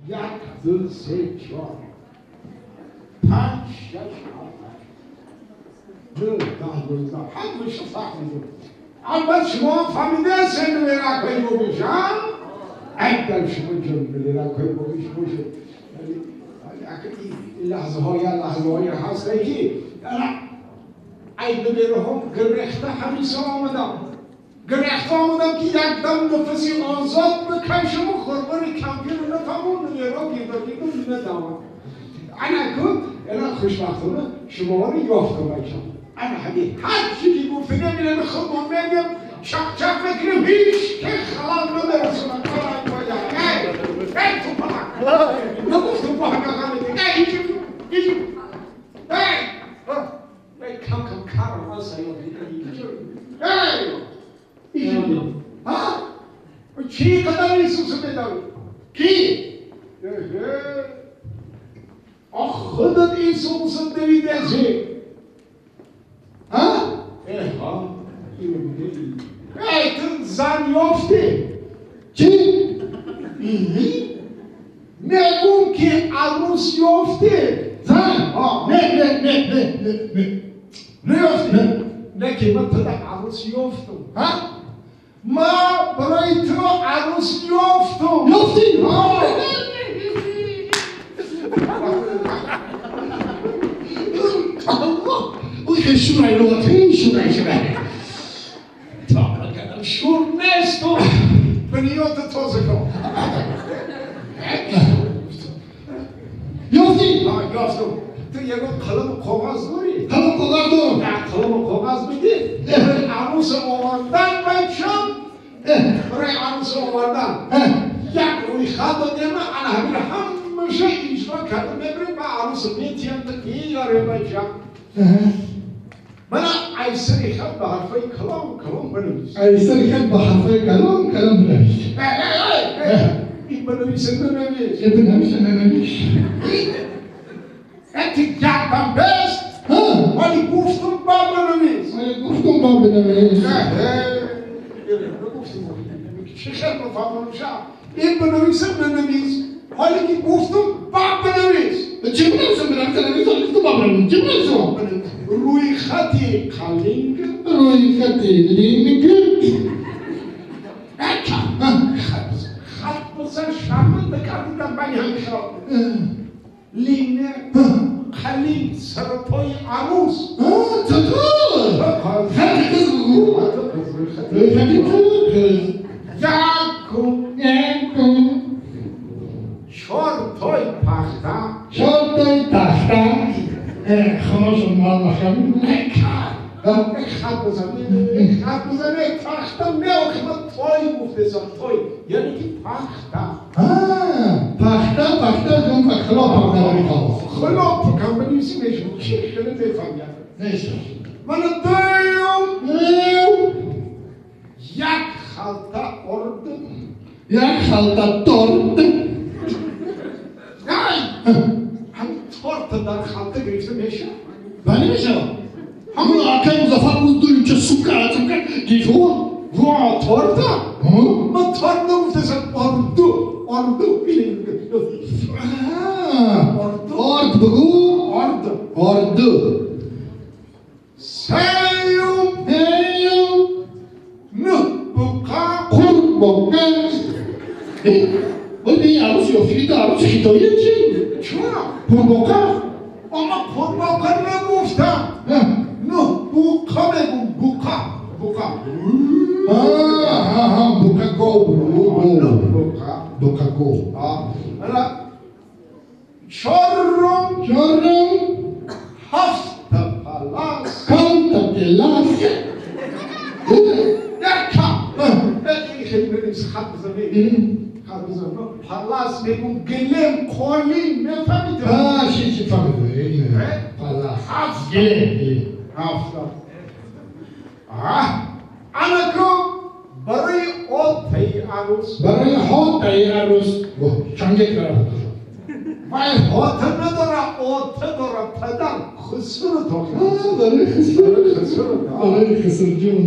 1 2 3 4 5 6 7 8 9 10 11 همش فهمیدم. البته شما فهمیده سن ملک های بگیشم اگر شما جن ملک های بگیش باشه لحظه های هسته که ای ببرهم گرخته همیشه آمدم گرخته آمدم که یک دم نفسی آزاد بکشم و خوربان کمپیر رو نفهمون نمیرا گیردم ندامم. انا کن انا خوشبختانه شما رو یافتم بچم. انا همین هر چی که گفته نمیرم خودمون میگم چک چک میکنیم هیچ که خلال نمیرسونم. ای تو پاک نگفتم با هم نگم ای ایجو ای کم کم کارم از سیاد ای ایجو ها چی قدر ایسوس میداری کی؟ آخ خودت ایسوس دویده‌سی ها؟ ها ای تو زن یافتی چی؟ نگم که عروس یافتی زن ها نه نه نه نه نه نه یافتی نه که من تو عروس یافتم ها؟ ما برای تو عروس یافتم یافتی؟ ها الله شورای رو شورای شورای تا کردم شور نیست و بنیات تازه کن یافتی؟ یافتم. تو یه قلم و کاغذ داری؟ قلم و کاغذ دارم. نه قلم و کاغذ میدی؟ برای عروس آوردن بچم برای عروس آوردن یک روی خط دادیم انا همین همشه اجرا کردم میبریم به عروس میتیم تا میاره بچم. من ایسری خط به حرفای کلام کلام بنویس. ایسری خط به حرفای کلام کلام بنویس. این بنویس ننویس. این بنویس ننویس. انتی گردم بست ولی گفتم با بنویس. ولی گفتم با بنویس. نه نگفتم چه خیلی بفهمونم این بنویس ننویس حالی که گفتم با بنویس. چه بنویسم؟ بنویس حالی گفتم با بنویس. چه بنویسم؟ روی خطی قلینگ روی خطی لینگ خط بزن شرمنده کردیدم بنی همیشه لینه قلینگ سرپای عروس چطور؟ خط کس بگو روی خطی کس یکم یکم 4 تای پخته 4 تای پخته خاموش مال نخم خط بزن خط بزن تخته نه من تای گفته زن تای یعنی که پخته پخته پخته کن که خلاف پخته خلاف کن بنویسی میشه چی خیلی بفهمیم نیست من دویم یک خلطه ارد یک خلطه تورت نه همین تورت در خلطه گرفته میشه؟ بله میشه. همون آقای مظفر بود دویم چه سوکر سوکر گیفو وا تورت؟ من تورت نگفتم اردو اردو ارد بگو ارد اردو سیوم نه بقا قربقا ولی عروس یافتی تو عروس خیتاییه چی؟ چرا؟ قربقا اما قربقا نگفتم نه بوقا بگو بوقا بوقا ها بوقا گو بوقا بوقا گو حالا چهارم 7 پلاس 7 پلاس یک خیلی بنویس خط بزنی خط بزن پلاس میگم گلم قالین میفهمیدم چی فهمیدم پلاس 7 گلم 7 انا برای هوتای عروس برای هوتای عروس چنگه کرده وای هوت نداره اوت داره پدر خسر تو برای خسر برای خسر جون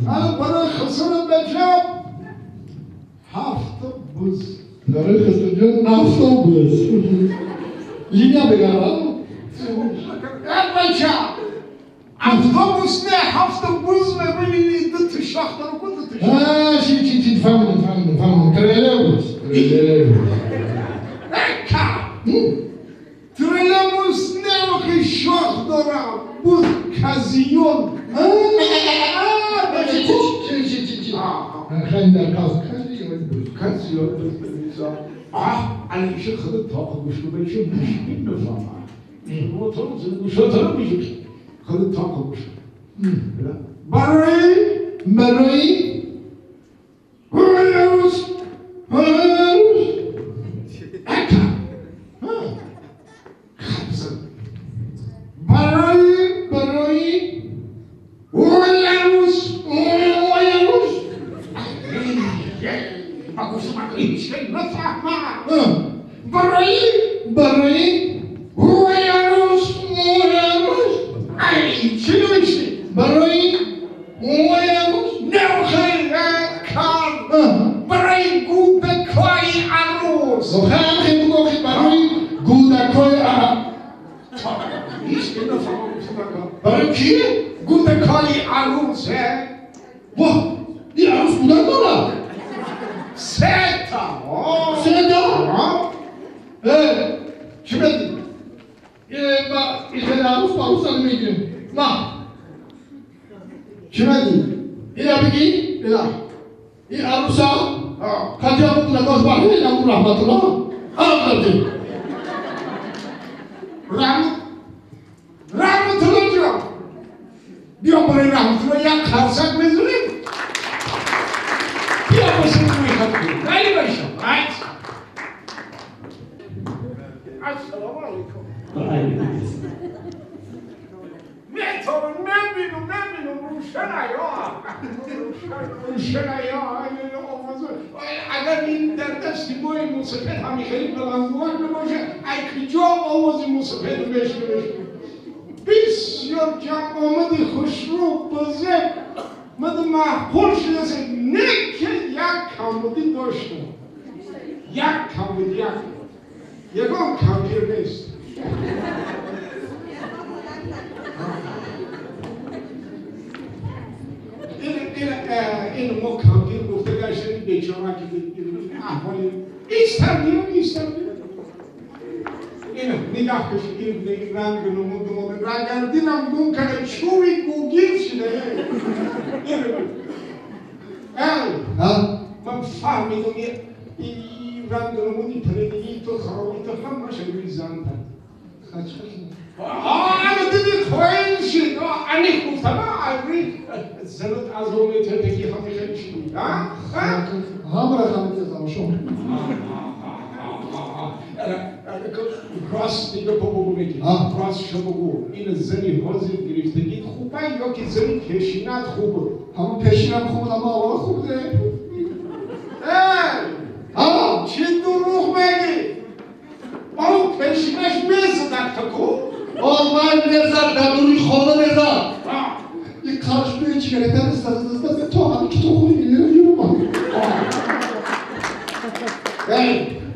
انا برای خسر بچم 7 بز Барои Хусрӯҷон автобус. Линия бегарам. Бача, автобус не, автобус мебинӣ, ду тушах дору ку, ду тушах. Чи чи чи, фаҳмидам, фаҳмидам, фаҳмидам. Троллейбус. Троллейбус. Эка! Троллейбус не, охи шох дорам. Буз казиён. Чи чи чи чи чи. Хеле дар каз казиён. آه علیشه خودت تا گوش بشه مشکل نفهمم. گوشاتو میشه خودت تا گوش. برای برای عروس عروس اکا خبزن برای برای عروس عروس نفهمم. برای برای عروس عروس ای چی نوشتی؟ برای عروس نه خیر کار برای گودکای عروس. خیلی خیلی بگو برای گودکای عروس. هیچ که نفهمم. برای کی؟ گودکای عروس. واه این عروس بودن داره؟ سه تا. سه تا؟ چی بدی؟ ما این عروس عروس هم میگیریم. ما چی بدی؟ اینا بگی؟ اینا این عروس ها خاطی هم بودن باش باید این رحمت الله هم دادیم. رحمت الله جان بیا برای رحمت الله یک خرسک بزنیم. بیا باشیم روی خط کنیم. ولی باشم. السلام علیکم. میتونم نبینم نبینم روشن ایا روشن ایا. اگر این در دستی بوی موسفید همی خیلی بلندگوار نباشه ای کجا آواز موسفید بشنوش. بسیار جمع آمدی خوشرو بزرگ مد معقول شده است. نه که یک کمبودی داشتم، یک کمبودی، یک یگان کمپیر نیست. این ما کمپیر گفته گشتنی بیچاره که احوال ایستم بیرون ایستم بیرون. اینو نگاه کش، این رنگ نمود نمود رنگ دیدم گم کرده چوبی گوگیر شده. اینو من فهمیدم این رنگ نمود این ترینگی تو خرابی تو همش روی زن کرد. آه دیدی کوین شد. انی گفتم آره زنت از اون ترینگی هم خیلی شد. هم رقم تزام شما. راست دیگه بگو بگی. راست شو بگو. این زنی حاضر گرفتگی خوبه یا که زنی پیشینت خوبه؟ همون پیشینم خوبه اما آقا خوبه. چی دروغ میگی؟ اون پیشینش میزد تا کو؟ آن میزد در روی خانه میزد. این کارش روی چیگرده میزد تو همین که تو خوبی میگیره.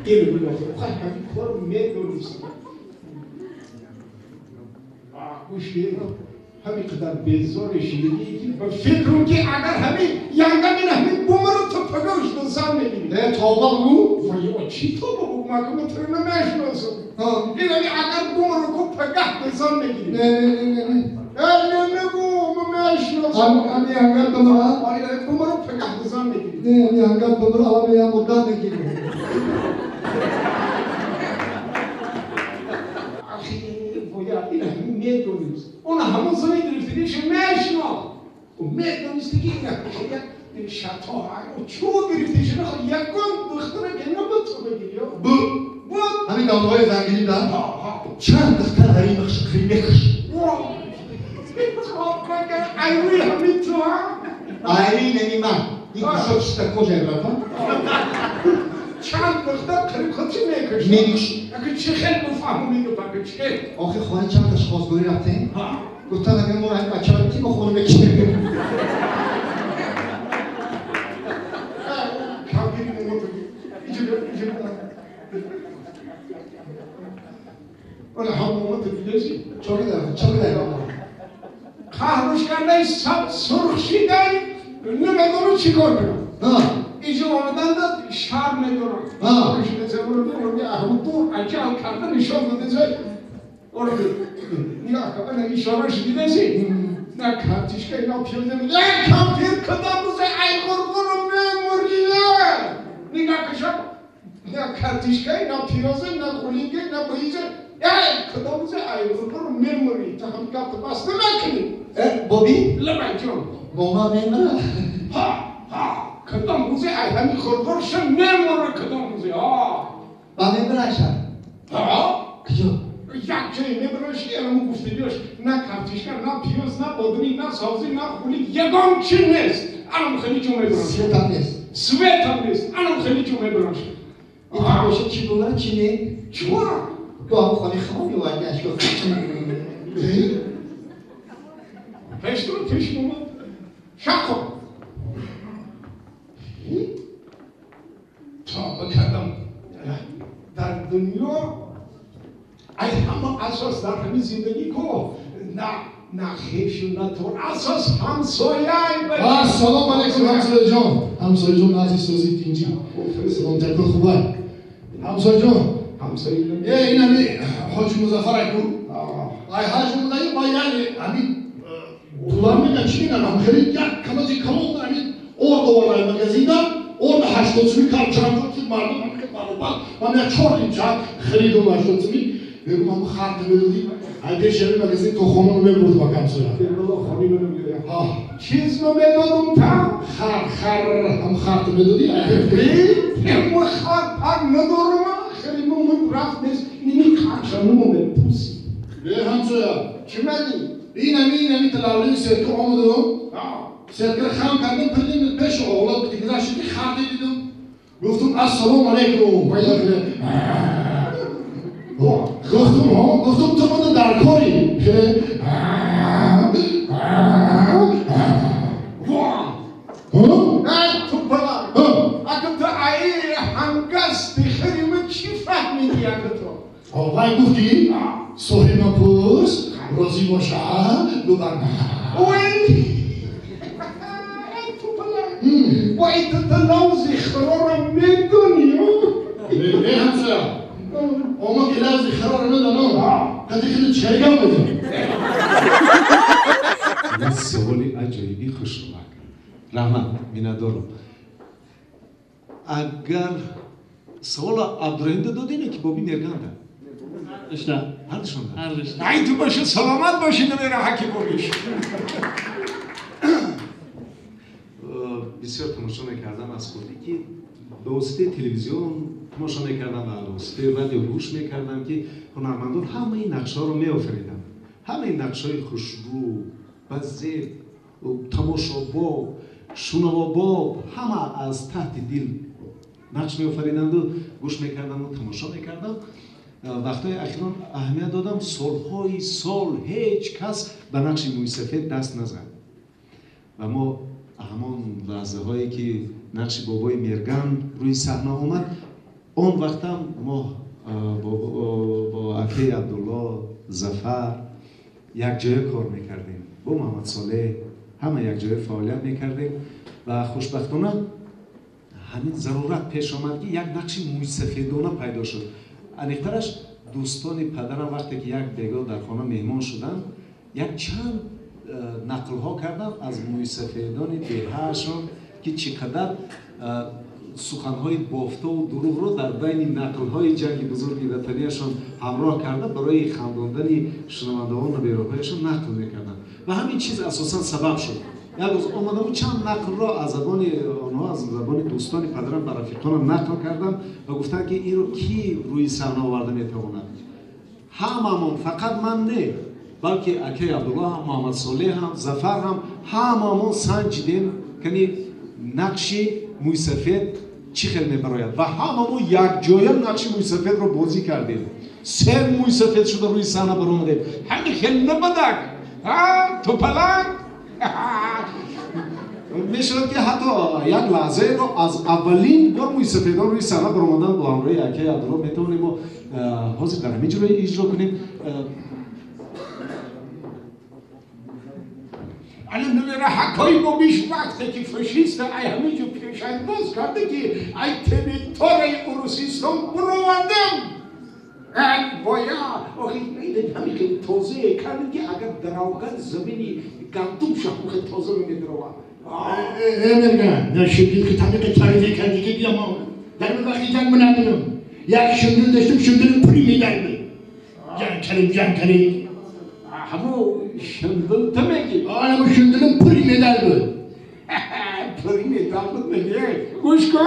اینو بگو خواهی همین کار میدونیست. گوشی همین قدر بیزار شدگی که به فکرم که اگر همین ینگم این همین بومرو تو پگوش دزن میگیری. توبه بگو. وای چی توبه بگو؟ من که تو رو نمیشناسم. این همین اگر بومرو کو پگه دزن میگیری. نه نه نه نه نه نه نگو من میشناسم. همین ینگم بمرو. آره بومرو پگه دزن میگیری. نه همین ینگم بمرو همین یم مدت میگیری. این همین میدونیست. اون همون زمین گرفتگیش میشناخت. و میدونیست که این شتا های چو گرفتیش نخواد یکان دختره که نبود تو بگیری. بود همین دامنهای زنگیری در چند دختر در این بخش خیلی بخش. ایوی همین تو هم؟ ایوی نمی من. این کشا چیست کجا براتم؟ چند دختر قریب خودشی میکشت. میکشت. اگه چه خیلی مفهومی اینو بگه چه؟ آخه خانه چند تاش خواستگاری رفتیم؟ گفتن اگه ما این بچه رو تیم خونه بکشیم. کمگیری مومو تو اینجا اینجا ولی حمومت دیدسی چه قهرش کرده سب سرخ شیدن نمیدونم چی کار کنم اینجا آمدن داد شهر ندارم شده زمان احمد دور عجل کرده نشان داده آره نگاه کن اشاره دیدسی نه کارتیشکا اینا پیاده میده ای کامپیر کدام روزه ای قرقرم میموریه نگاه کشم نه کارتیشکا اینا پیازه نه قولینگه نه باییزه ای کدام روزه ای قرقرم میموری تا هم گفت بس نکنی بابی؟ لبن جان ماما میمره ها ها کدام روزه ای همین قرقرش میموره کدام روزه ها با میمره شد ها کجا؟ یک جایی میبرنش که الان گفتگیش نه کارتیشکا نه پیاز نه بادمی نه سبزی نه خولی یگان چی نیست الان خیلی جو میبرنش سویت هم نیست سویت هم نیست الان خیلی جو میبرنش این باشه چی ببره چی نی؟ چرا؟ تو هم خانه خما میوردی اشکا پیش رو پیش اومد شکو تا بکردم در دنیا ای همه اساس در همین زندگی کو نه نه خیش نه طور اساس همسایه ای سلام علیکم همسایه جان همسایه جان عزیز سازی تینجی سلام تکر خوبه همسایه جان همسایه این همی حاج مظفر ایکو ای حاج مظفر با یعنی همین پولار میگن چی میگن هم خیلی یک کمازی کلون همین ارد آوردن مگزینده ارد 80 سومی کار چند که مردم هم که برابر من یک 4 اینجا خریدم 80 سومی میگم هم خرد میدادی ای پیش همین مگزین تو خانم رو میبرد با کمسایه خانی رو نمیدادم چیز رو میدادم تا خر خر هم خرد میدادی ای خر پر ندارم خیلی مهم رفت نیست اینی کارشانو میپوسی به همسایه چی مدی؟ این همی تلاولی سرکه آمدم سرکه خم کردم پردیم پیش اولاد که گذشتی خرد دیدم گفتم السلام علیکم گفتم ها گفتم تو من در کاری ای تو پلا اگه تو ای هنگستی خیلی من چی فهمیدی اگه تو آقای گفتی صاحب پوست راضی باشه لبن وی ای تو پلا وای تو لوزی خرا رو میدونی نه همسایه اما که لوزی خرا رو ندانم قدی خیلی چرگم بدیم یک سوالی عجایبی خوش اومد رحمت миннатдорам агар савола Абдураҳим додӣ ки Боби Мерганда ҳардушон ай ту боши саломат боши намера ҳаки бобиш бисёр тамошо мекардам аз хурдӣ ки ба воситаи телевизион тамошо мекардам ва ба воситаи радио гӯш мекардам ки ҳунармандон ҳамаи нақшҳоро меофариданд ҳамаи нақшҳои хушрӯ базеб тамошобоб шунавобоб ҳама аз таҳти дил нақш меофариданду гӯш мекардаму тамошо мекардам вақтҳои ахирон аҳамият додам солҳои сол ҳеҷ кас ба нақши мӯйсафед даст назад ва мо ҳамон лаҳзаҳое ки нақши бобои Мерган рӯи саҳна омад он вақтам мо бо акаи Абдулло Зафар якҷоя кор мекардем бо Муҳаммад Солеҳ ҳама якҷоя фаъолият мекардем ва хушбахтона ҳамин зарурат пеш омад ки як нақши мӯйсафедона пайдо шуд аниқтараш дӯстони падарам вақте ки як бегоҳ дар хона меҳмон шуданд як чанд нақлҳо карданд аз мӯйсафедони деҳаашон ки чӣ қадар суханҳои бофтаву дурӯғро дар байни нақлҳои ҷанги бузурги ватанияшон ҳамроҳ карда барои хандондани шунавандаҳо набераҳояшон нақл мекарданд ва ҳамин чиз асосан сабаб шуд як рӯз омадаму чанд нақлро аз забони онҳо аз забони дӯстони падарам ба рафиқонам нақл кардам ва гуфтанд ки инро кӣ рӯи саҳна оварда метавонад ҳамамон фақат ман не балки акаи Абдулло ҳам Муҳаммад Солеҳ ҳам Зафар ҳам ҳамамон санҷидем кани нақши мӯйсафед чӣ хел мебарояд ва ҳамамон якҷоя нақши мӯйсафедро бозӣ кардем се мӯйсафед шуда рӯи саҳна баромадем ҳамин хел набадак тупаланг Мешавад ки ҳатто як лаҳзаеро аз аввалин бор мӯйсафедон рӯи саҳна баромадан бо ҳамроҳи акаи Абдулло метавонем мо ҳозир дар ҳамин ҷо иҷро кунем. الان نمیره حکایی با بیش وقته که فشیست ای همینجور پیشنداز کرده که ای تمیتار ای اروسیستان بروندم ای بایا آخه همین که تازه کرده که اگر دراوگن زمینی گندم شد خیلی تازه میدروه. ای مرگان نه شندل که تعمیق تاریخی کردی که بیا ما در وقتی جنگ من ندارم یک شندل داشتم شندل پولی میدرم جنگ کردیم جنگ کردیم همو شندل تو میگی؟ آره همو شندلم پولی میدر بود. پولی میدر بود میگه گوش کن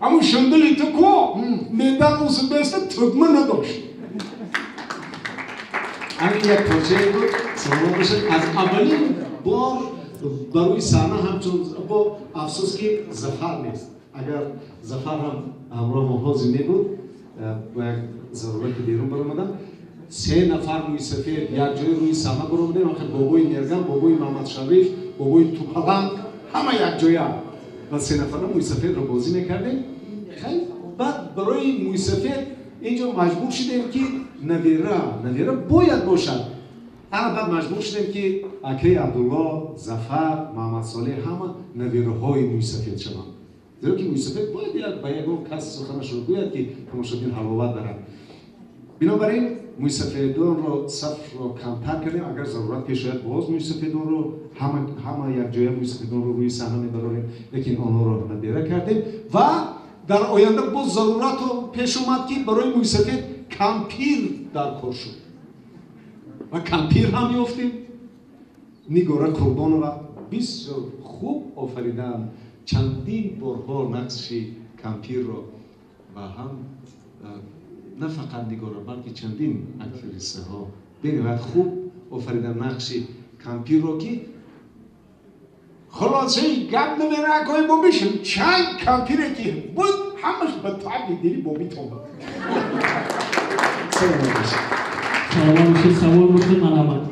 همو شندلی تو کو میدر اوزبسته تگمه نداشت. همین یک پارچه بود سلام باشه. از اولین بار برای صحنه همچون با افسوس که ظفر نیست. اگر ظفر هم همراه ما حاضر میبود با یک ضرورت بیرون برآمدن. سه نفر موی سفید یک جای روی صحنه برآمدیم. آخه بابای میرگان، بابای محمد شریف، بابای توپلنگ همه یک جایه و سه نفر موی سفید رو بازی میکردیم. خیلی بعد برای موی سفید اینجا مجبور شدیم که نویره باید باشد. اما بعد مجبور شدیم که اکی عبدالله، ظفر، محمد صالح همه نویره های موی سفید شدند. زیرا که موی سفید باید به یگان کس سخنش رو گوید که تماشاگیر حلاوت دارد. بنابراین موی سفیدان رو صف رو کمتر کردیم. اگر ضرورت پیش آید باز موی سفیدان رو همه یک جای موی سفیدان رو روی صحنه میبریم، لیکن آنها رو نبیره کردیم. و در آینده باز ضرورت پیش اومد که برای موی سفید کمپیر در کار شد و کمپیر هم یافتیم. نگاره قربانова بسیار خوب آفریدن، چندین بارها نقش کمپیر رو و هم نه فقط نگاره بلکه چندین اکتریسه ها بنیاد خوب آفریدن نقش کمپیر رو که خلاصه گپ نمیره که با بشم چند کمپیره که بود همش به طعم دلی بابی تومد. سلام باشید. سلام باشید. سوال باشید. من آمد.